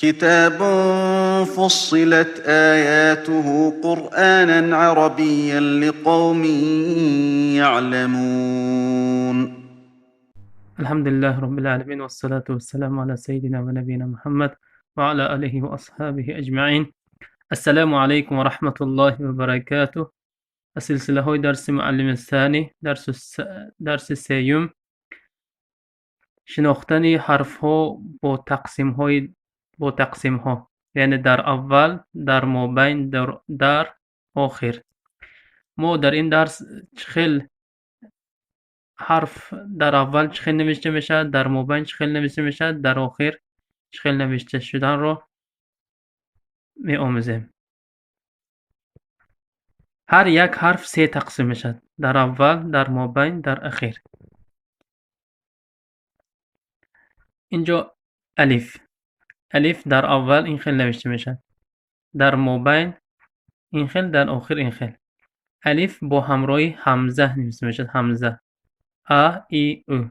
كتاب فصلت آياته قرآنا عربيا لقوم يعلمون. الحمد لله رب العالمين، والصلاة والسلام على سيدنا ونبينا محمد وعلى آله وأصحابه أجمعين. السلام عليكم ورحمة الله وبركاته. السلسلة هوی درس معلم الثاني، درس سیوم، شناختن حرف ها با تقسیم ها، یعنی در اول، در مابین، در آخر. ما در این درس چخیل حرف در اول چخیل نوشته میشه، در مابین چخیل نوشته میشه، در آخر چخیل نوشته شدن رو می آموزیم. هر یک حرف سه تقسیم میشد: در اول، در مابین، در اخیر. اینجا الف، الف در اول این خیل نوشته میشد، در مابین این خیل، در آخر این خیل. الف با همراهی همزه نوشته میشد، همزه ا ای او.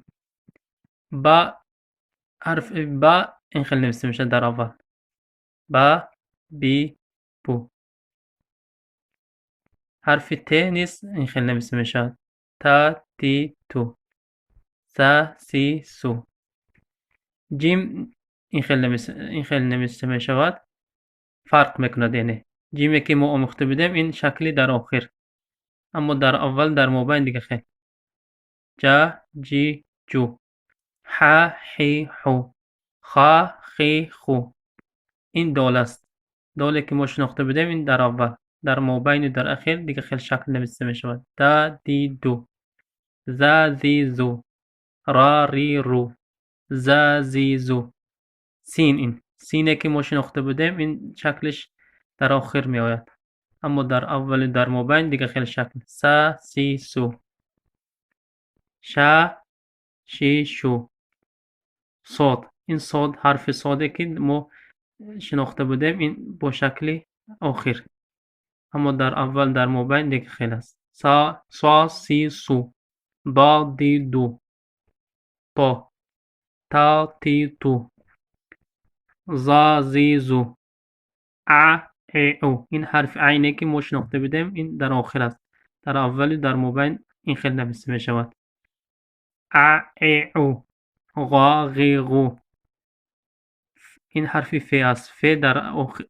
با حرف با این خیل نوشته میشد در اول، با بی بو. حرف ت نیز این خیل نوشته میشد، تا تی تو، سا سی سو. جیم این خیل نوشته می شود، فرق میکند. یعنی جیمی که ما آموخته بودیم این شکلی در آخر، اما در اول در مابین دیگه خیل. جا جی جو، ح حی حو، خا خی خو. این دال است، دالی که ما شناخته بودیم این در اول، در مابین و در اخیر دیگه خیلی شکل نوشته می شود. دا دی دو، زا زی زو، را ری رو، زا زی زو. سین، این سینه که ما شناخته بودیم این شکلش در آخر می آید، اما در اول در مابین دیگه خیلی شکل. سا سی سو، شا شی شو. صاد، این صاد حرف صاده که ما شناخته بودیم این با شکل آخر، اما در اول در مابین دیگه خیلی است. سا سا سی سو، با دی دو، تا تا تی تو، زا زی زو، ا ای او. این حرف عینه که ما شناخته بودیم این در آخر است، در اول در مابین این خیلی نوشته می شود. ا ای او، غا غی غو. این حرف ف است، ف در آخر،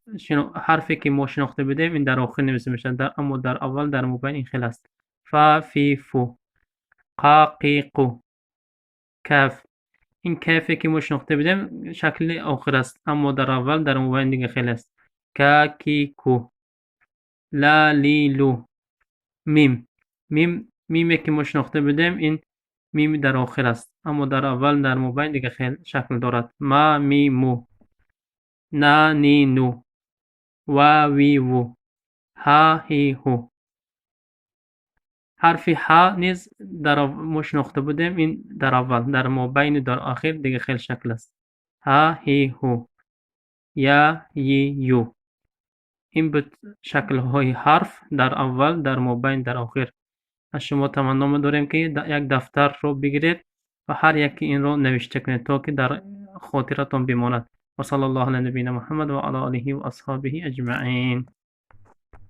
حرفی که ما شناخته بودیم این در آخر نوشته میشه، اما در اول در مابین این خیلی است. فا فی فو، قا قی قو. کف، این کفی که ما شناخته بودیم شکل آخر است، اما در اول در مابین دیگه خیلی است. کا کی کو، لا لی لو. میم، میم میمی که ما شناخته بودیم این میم در آخر است، اما در اول در مابین دیگه خیلی شکل دارد. ما می مو، نا نی نو، وا وی وو، ها هی هو. حرف ها نیز در ما شناخته بودیم این در اول، در مابین و در آخر دیگه خیلی شکل است. ها هی هو، یا یی یو. این بود شکل های حرف در اول، در مابین، در آخر. از شما تمنا داریم که یک دفتر رو بگیرید و هر یکی این رو نوشته کنید تا که در خاطرتان بماند. و صلی الله علی نبینا محمد و علی آله و اصحابه اجمعین.